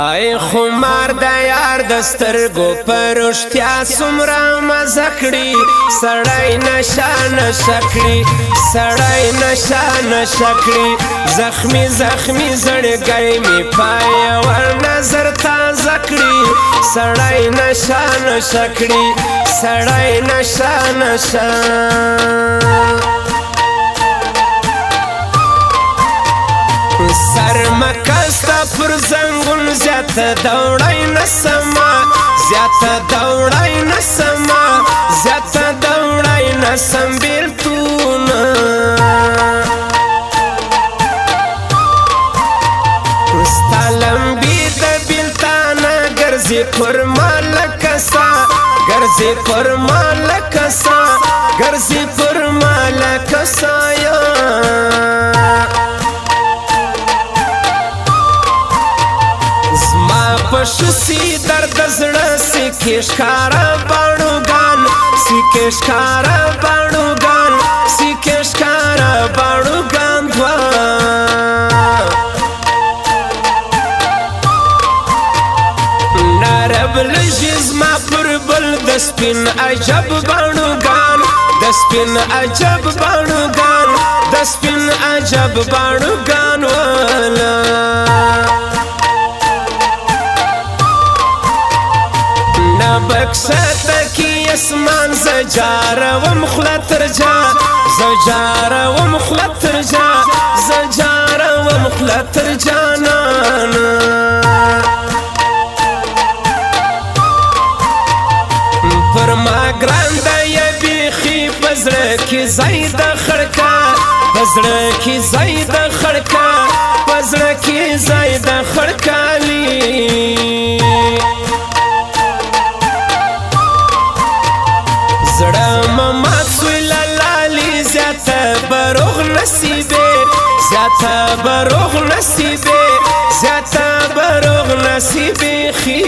ای خمار د یار د سترګو پر رښتیا څومره مزه کړي، سړی نشه نشه کړي، سړی نشه نشه کړي. زخمی زخمی زړګی می پای ور نظر تازه کړي، سړی نشه نشه کړي، سړی نشه نشه. سر مکستا پر زنګون زیاته دوړای نسما، زیاته دوړای نسما، زیاته دوړای نسم بیلتون. ستالم بی د بیلتانه ګرځي پر مالکسا، ګرځي پر مالکسا، ګرځي پر مالکسا. یا پشسی درد زړه سکه ښکارا باړوګان، سکه ښکارا باړوګان، سکه ښکارا باړوګان دوا. نرب لږ زما پر بل د سپین عجب باړوګان، د سپین عجب باړوګان، د سپین عجب باړوګان والا. بکسته کی اسمان زجار وم خلا ترجا، زجار وم خلا ترجا، زجار وم خلا ترجانان. پر ما ګران د بیخي پزړه کې زید خړکا، پزړه کې زید خړکا، پزړه کې زید خړکالی. زړه مات سوی لالی زیاته بروغ نصیبه، زیاته بروغ نصیبه، زیاته بروغ نصیبه خي.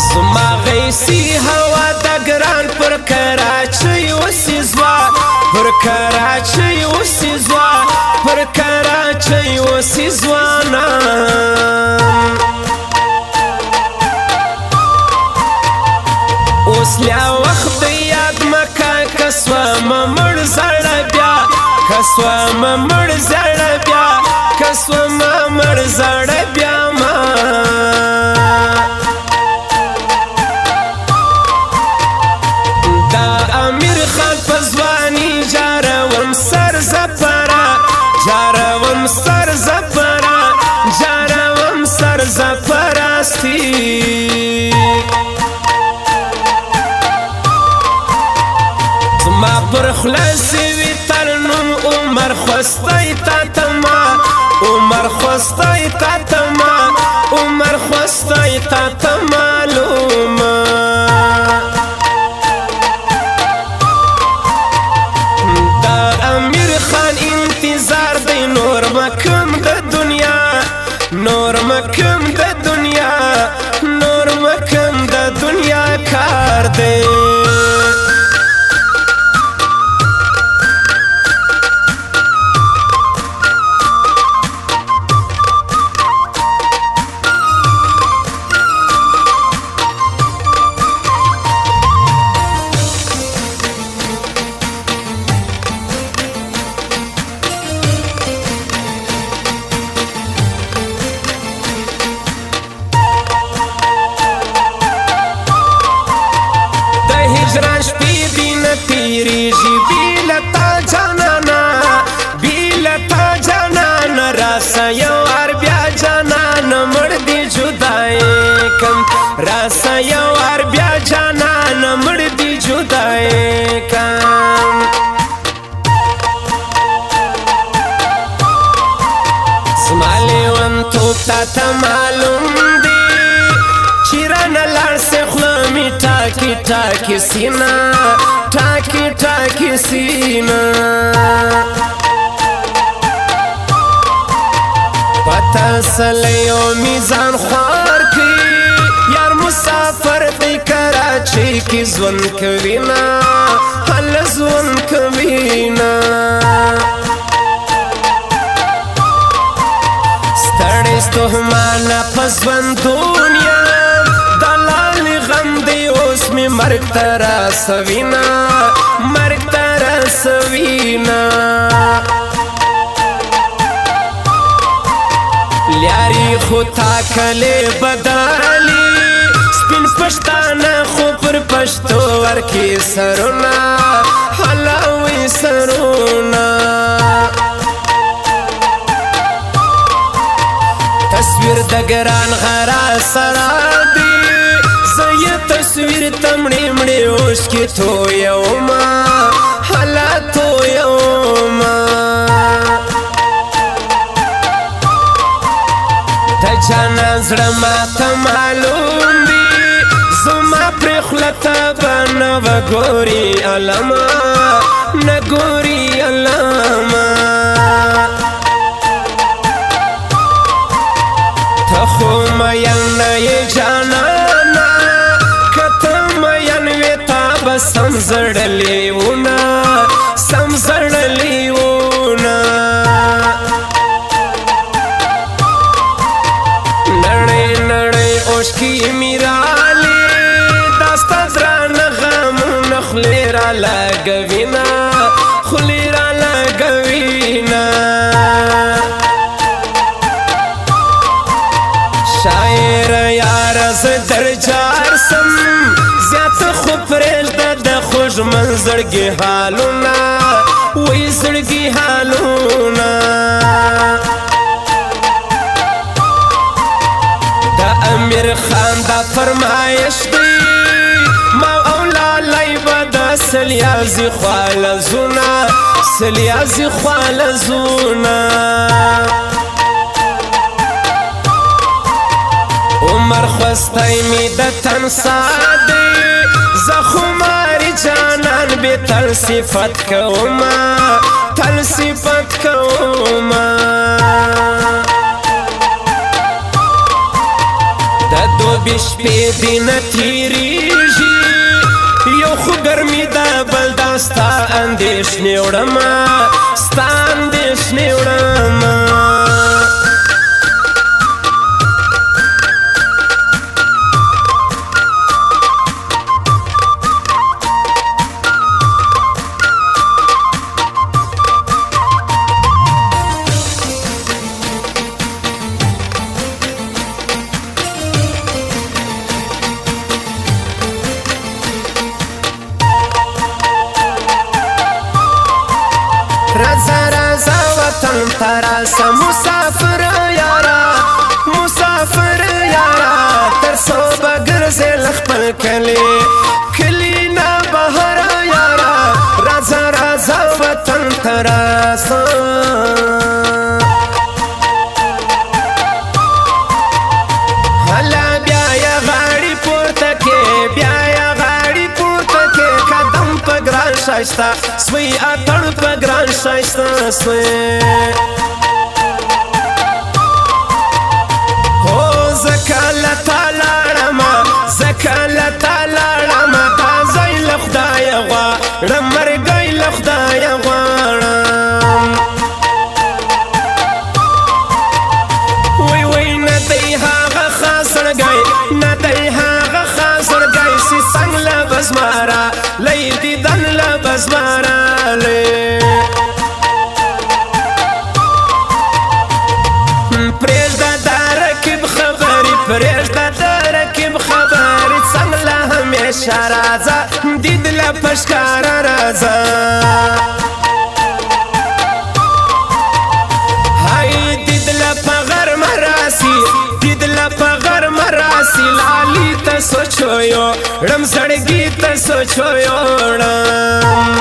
زما غیسی هوا د ګران پر کراچۍ وسی زوا، پر کراچۍ وسی زوا، پر کراچۍ وسی ځوانان. اوس لا وخت یاد مکا کسوا ممړ زړه بیا، کسوا ممړ زړه بیا، کسوا ممړ زړه بیا. ما دا امیر خان په ځواني جاروم سر زپرا، جاروم سر زپرا، جاروم سر زپراستی. ما پر خلاص وی تر نوم عمر خوستای تا تما، عمر خوستای تا تما، عمر خوستای تا ته معلومه. دا امیر خان انتظار دی نور مکم د دنیا، نور مکم د دنیا، نور مکم د دنیا کار دی. هجران شپې دي نه تېرېږي بې له تا جانانه، بې له تا جانانه. راسه یو وار بیا جانانه، مړ دي جدایې کم. راسه یو وار بیا جانانه، مړ دي جدایې کم. زما لیونتوب تا ته معلوم دی، چې رانه لاړ سې خوله مې ټاکي ټاکي سینه، ټاکي ټاکي سینه. پته سلیو میزان خوار کی، یار مسافر دی کراچۍ کې ژوند کوي نه، هله ژوند کوي نه. ستومانه په ژوندون یم، د لالي غم دی اوس مې مرګ ته رسوینه، مرګ ته رسوینه. لیاري خو تا کلې بدلي، سپین پښتانه خو پر پښتو ورکې سرونه، حلاوي سرونه. تصویر د ګران غرا سره دی، زه یې تصویر ته مړې مړې اوښکې تویومه، هله تویومه. د جانان زړه ماته معلوم دی، زما پرې خوله ته به نه وګوري علمه، نه ګوري علمه. ته خو مین نه یې جانانه، که ته مین وې تا به سم زړلې ونه، سم زړلې ونه. نړۍ نړۍ اوښکې مې رالې، دا ستا درانه غمونه خولې را لګوینه، خولې را لګوینه. شاعر یار زه درجار سم، زیات خو پرېږده د خوږ منزړګي حالونه، وی زړګي حالونه. د امیر خان دا فرمایش دی، ما او لالی به د سلیازي خواله ځونه، سلیازي خواله ځونه. عمر خوستی می د تن ساده، زه خماري جانان به تل صفت کومه، تل صفت کومه. د دوبي شپې دي نه تېرېږي، یو خو ګرمي ده بل دا ستا اندېښنې وړمه، ستا اندېښنې وړمه. رضا رضا وطن تراسه مسافر یارا، مسافر یارا. تر څو به ګرځې له خپل کلي، کلي نه بهر یارا. رضا رضا وطن تراسه. هلا بیا یې غاړي پورته کې، بیا یې غاړي پورته کې، قدم په ګران ښایسته سوی، اتڼ په ګران ښایسته سوی. هو زه کله تا لاړمه، زه کله تا لاړمه، دا ځای له خدایه غواړم، مرګی له خدایه غواړم. وی وی نه دی هغه خاصړګی، نه دی هغه خاصړګی، چې څنګ له بزماره لی دیدن له بزماره لی. پرېږده د رقیب خبرې، پرېږده د رقیب خبرې، څنګ له همیشه راځه، دید له په ښکاره راځه. های دید له په غرمه راسي، دید له په غرمه راسي، لالی ته سوچو یو ړم، زړګي ته سوچو یو ړم.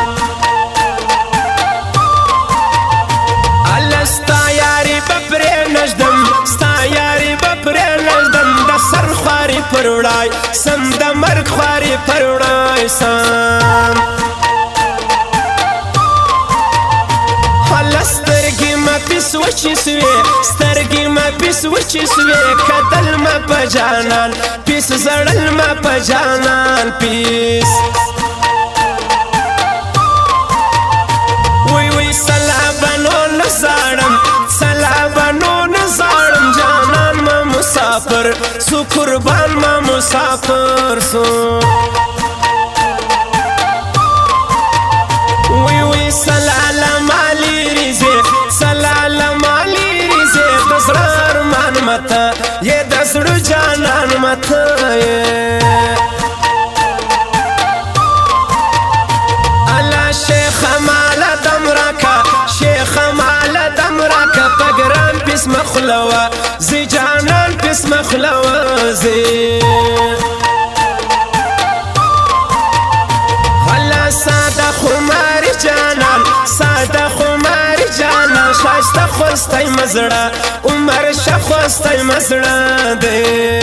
الله ستا یاري به پرې نږدم، ستا یاري به پرې نږدم، د سر خواري پر وړای سم، د مرګ خواري پر وړای سم. هله سترګې مه پیس وچې سوې، سترګې مه پیس وچې سوې، کتل مه په جانان پیس، زړل مه په جانان پیس. وی وی سلا بنو نزاړم، سلا بنو نزاړم، جانان مسافر سو، قربان ما مسافر سو. وی وی سلاله مالی ریزه، سلاله مالی ریزه، د زړه ارمان مته یې، د زړه جانان مته یې. الله شیخ مال دمرکا، شیخ مال دمرکا، پګرام پس مخلوا زی، جانان پس مخلوا زی. الله ساده خمار جانان، ساده خمار جانان، شایسته خوستای مزړه، عمر شخوستای مزړه دی.